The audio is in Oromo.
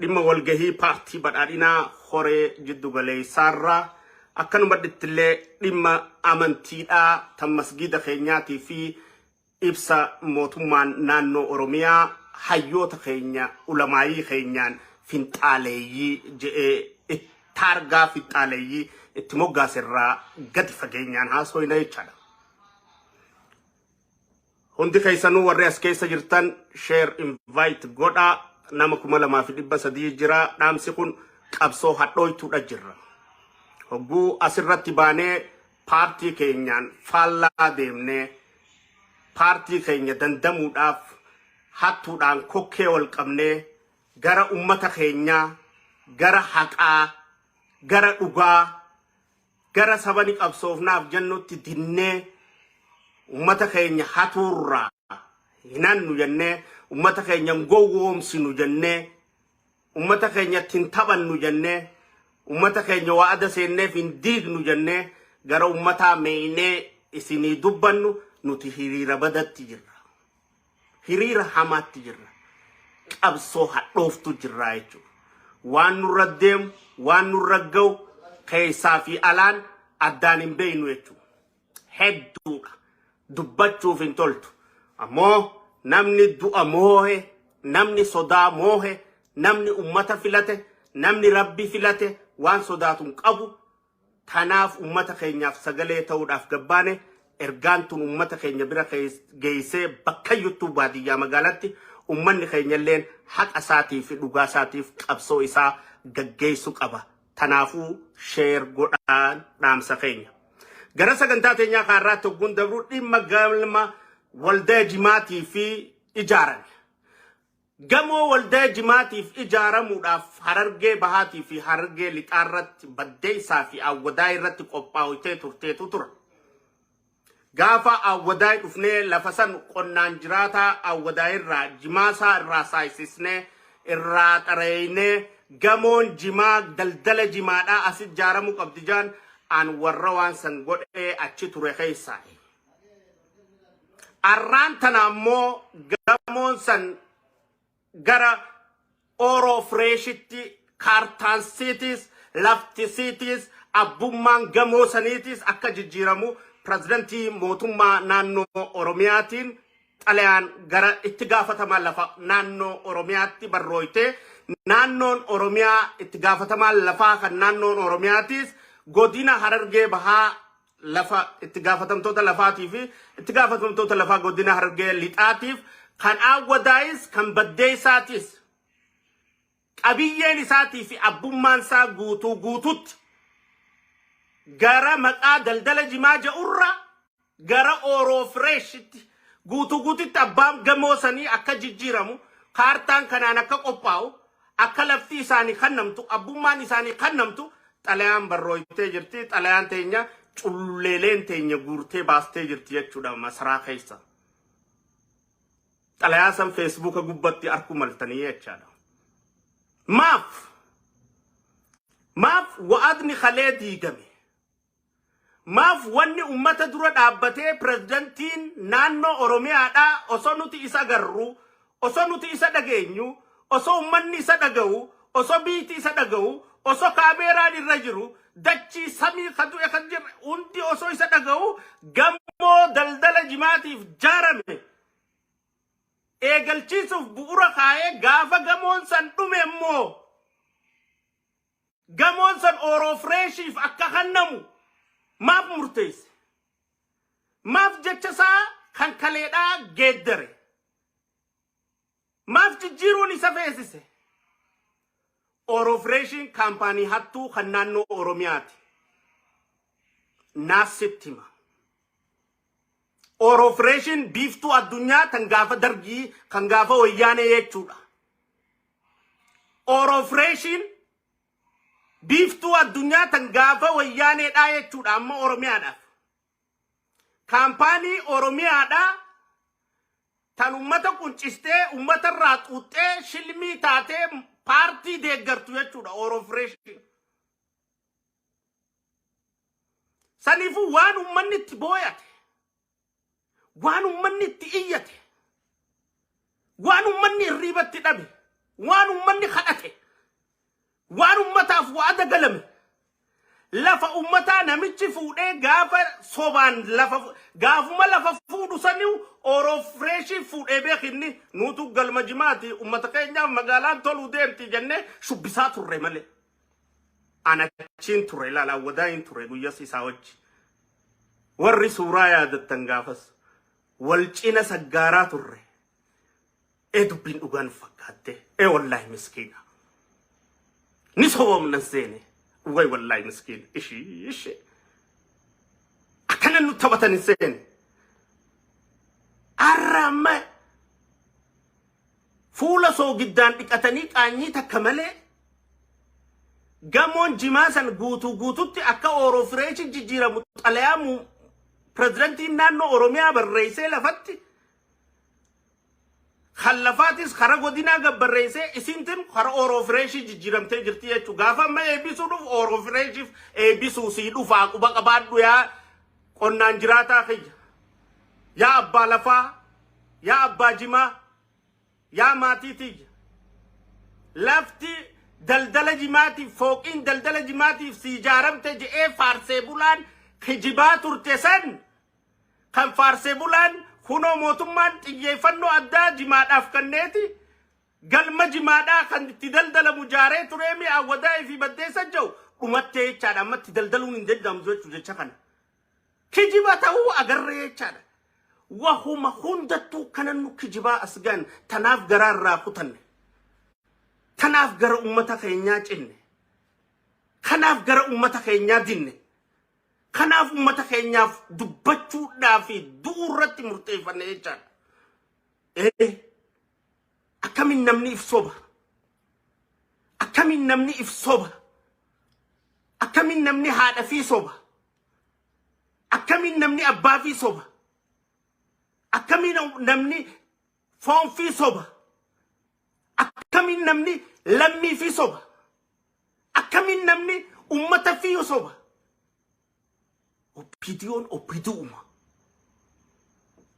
Dhimma walgahii paartii badhaadhinaa horee jiddu galeessaarraa akkanumadhittillee dhimma amantiidhaa tan masgiida keenyaatii fi ibsa mootummaan naannoo Oromiyaa hayyoota keenya ulamaayii keenyaan finxaaleeyyii je'ee taargaa finxaaleeyyii itti moggaaserraa gadi fageenyaan haasooyna jechaadha. Hundi keessanuu warri as keessa jirtan share invite godhaa nama 2300 jira. Dhaamsi kun qabsoo hadhooytuudha jirra. Hogguu asirratti baanee paartii keenyaan faallaa deemnee paartii keenya dandamuudhaaf hattuudhaan kokkee wal qabnee gara ummata keenyaa, gara haqaa, gara dhugaa, gara saba ni qabsoofnaaf jennutti dinnee ummata keenya hatuurraa hin hannu jennee, ummata keenya hin gowwoomsinu jennee, ummata keenya itti hin taphannu jennee, ummata keenya wa'ada seenneef hin diignu jennee gara ummataa meeynee isinii dubbannu nuti hiriira badatti jirra. Hiriira hamaatti jirra. Qabsoo hadhooftu jirra jechuudha. Waan nurra deemu, waan nurra ga'u keessaa fi alaan addaan hin beeknu jechuudha. Hedduudha. Dubbachuuf hin toltu. Ammoo namni du'a moohe, namni sodaa moohe, namni ummata filate, namni rabbi filate waan sodaatu hin qabu. Tanaaf ummata keenyaaf sagalee ta'uudhaaf gabbaane ergaan tun ummata keenya bira geessee bakkayyuttuu baadiyyaa magaalatti ummanni keenya illeen haqa isaatii fi dhugaa isaatiif qabsoo isaa gaggeessu qaba. Tanaafuu share godhaan dhaamsa keenya. Gara sagantaa teenyaa kaarraatti hogguun dabruu dhimma galma waldaa jimaatii fi ijaarame. Gamoo waldaa jimaatiif ijaaramuudhaaf Harargee Bahaatii fi Harargee Lixaa irratti Baddeessaa fi Awwadaay irratti qophaa'utee turteetu tura. Gaafa Awwadaay dhufnee lafa san qonnaan jiraataa Awwadaay irraa jimaasaa irraa saayisisnee irraa xareeynee gamoon jimaa daldala jimaadhaa as ijaaramuu qabdi jaan an warra waan san godhee achi ture keessaa. Arraan tana ammoo gamoon san gara Oro Fireeshitti kaartaan siitis lafti siitis abbummaan gamoo saniitis akka jijjiiramu pirezidantii mootummaa naannoo Oromiyaatiin xalayaan gara itti gaafatamaa lafa naannoo Oromiyaatti barrooyte. Naannoon Oromiyaa itti gaafatamaan lafaa kan naannoon Oromiyaatis godina Harargee Bahaa lafa itti gaafatamtoota lafaatii fi itti gaafatamtoota lafaa godina Harargee Lixaatiif kan Aawwadaayis kan Baddeessaatis qabiyyeen isaatii fi abbummaan isaa guutuu guututti gara maqaa daldala jimaa jedhurra gara Ooroo Fireeshitti guutuu guututti abbaan gamoo sanii akka jijjiiramu, kaartaan kanaan akka qophaa'u, akka lafti isaanii kannamtu, abbummaan isaanii kannamtu xalayaan barrooytee jirti. Xalayaan teenya culleeleen teenya guurtee baastee jirti jechuudha masaraa keessa. Xalayaa san feesbuuka gubbatti arkuu maltanii jechaadha. Maaf? Maaf wa'adni kalee diigame? Maaf wanni ummata dura dhaabbatee pirezidantiin naannoo Oromiyaadhaa osoo nuti isa agarru, osoo nuti isa dhageenyu, osoo ummanni isa dhaga'u, osoo biiti isa dhaga'u, osoo kaameeraan irra jiru, dachii samii ka du'e kan jirre hundi osoo isa dhaga'u gamoo daldala jimaatiif jaarame eegalchiisuuf bu'ura kaa'ee gaafa gamoon san dhume immoo Gamoon san Ooroo Fireeshiif akka kennamu maaf murteesse? Maaf jecha isaa kan kaleedhaa geeddare? Maaf jijjiiruun isa feesise? Ooroo Fireeshiin kaampaanii hattuu kan naannoo Oromiyaati. Naaf sitti hima. Ooroo Fireeshiin biiftuu addunyaa tan gaafa dargii kan gaafa wayyaanee jechuudha. Ooroo Fireeshiin biiftuu addunyaa tan gaafa wayyaaneedhaa jechuudha amma Oromiyaadhaaf. Kaampaanii Oromiyaadhaa tan ummata quncistee ummata irraa xuuxxee shilmii taatee paartii deeggartu jechuudha Ooroo Fireeshiin. Saniifuu waan ummanni itti booyate, waan ummanni itti iyyate, waan ummanni hirriibatti dhabe, waan ummanni kadhate. Wa'ada galame. Lafa ummataa namichi fuudhee gaafa sobaan lafa gaafuma lafa fuudhu saniu Oro Fresh fuudhee beekinni nuutu galma jimaati ummata keenyaaf magaalaan toluu deemti jennee shubbisaa turre malee. Ana achiin ture ilaala wadaayin ture guyyas isaa wajji. Warri suuraa yaadattan gaafas wal cina saggaaraa turre. Ee dubbiin dhugaan fakkaatte. Ee wallaahi miskiina. Ni soboomna seene. Way wallaahi miskiina. Ishii ishee. Akkana nu taphatan hin seene. Arra amma fuula soogiddaan dhiqatanii qaanyii takka malee gamoon jimaa san guutuu guututti akka Ooroo Fireeshi jijjiiramu xalayaa pirezidantiin naannoo Oromiyaa barreessee lafatti kan lafaatis kara godinaa gabbarreessee isintin kara Ooroo Fireeshii jijjiiramtee jirti jechuudha. Gaafa amma eebbisuu dhufu Ooroo Fireeshiif eebbisuu sii dhufaa quba qabaadhu yaa qonnaan jiraataa kiyya. Yaa abbaa lafaa, yaa abbaa jimaa, yaa maatii tiyya. Lafti daldala jimaatiif fooqiin daldala jimaatiif sii ijaaramte je'ee faarsee bulaan kijibaa turte san kan faarsee bulaan kunoo mootummaan xiyyeeffannoo addaa jimaadhaaf kenneeti galma jimaadhaa kan itti daldalamu jaaree turee mi'a wadaa'ee fi baddeessa jiru dhumattee jechaadha. Amma itti daldaluun hin danda'amu jechuu jecha kana. Kijiba ta'uu agarree jechaadha. Wahuma hundattuu kanan nu kijibaa as gaan tanaaf garaa irraa kutanne. Tanaaf gara ummata keenyaa cinne. Kanaaf gara ummata keenyaa dinne. Kanaaf ummata keenyaaf dubbachuudhaa fi du'uu irratti murteeffanne jechaadha. Ee akkamiin namni if soba? Akkamiin namni if soba? Akkamiin namni haadha fi soba? Akkamiin namni abbaa fi soba? Akkamiin namni foon fi soba? Akkamiin namni lammii fi soba? Akkamiin namni ummata fi soba? OPDOn OPDOuma.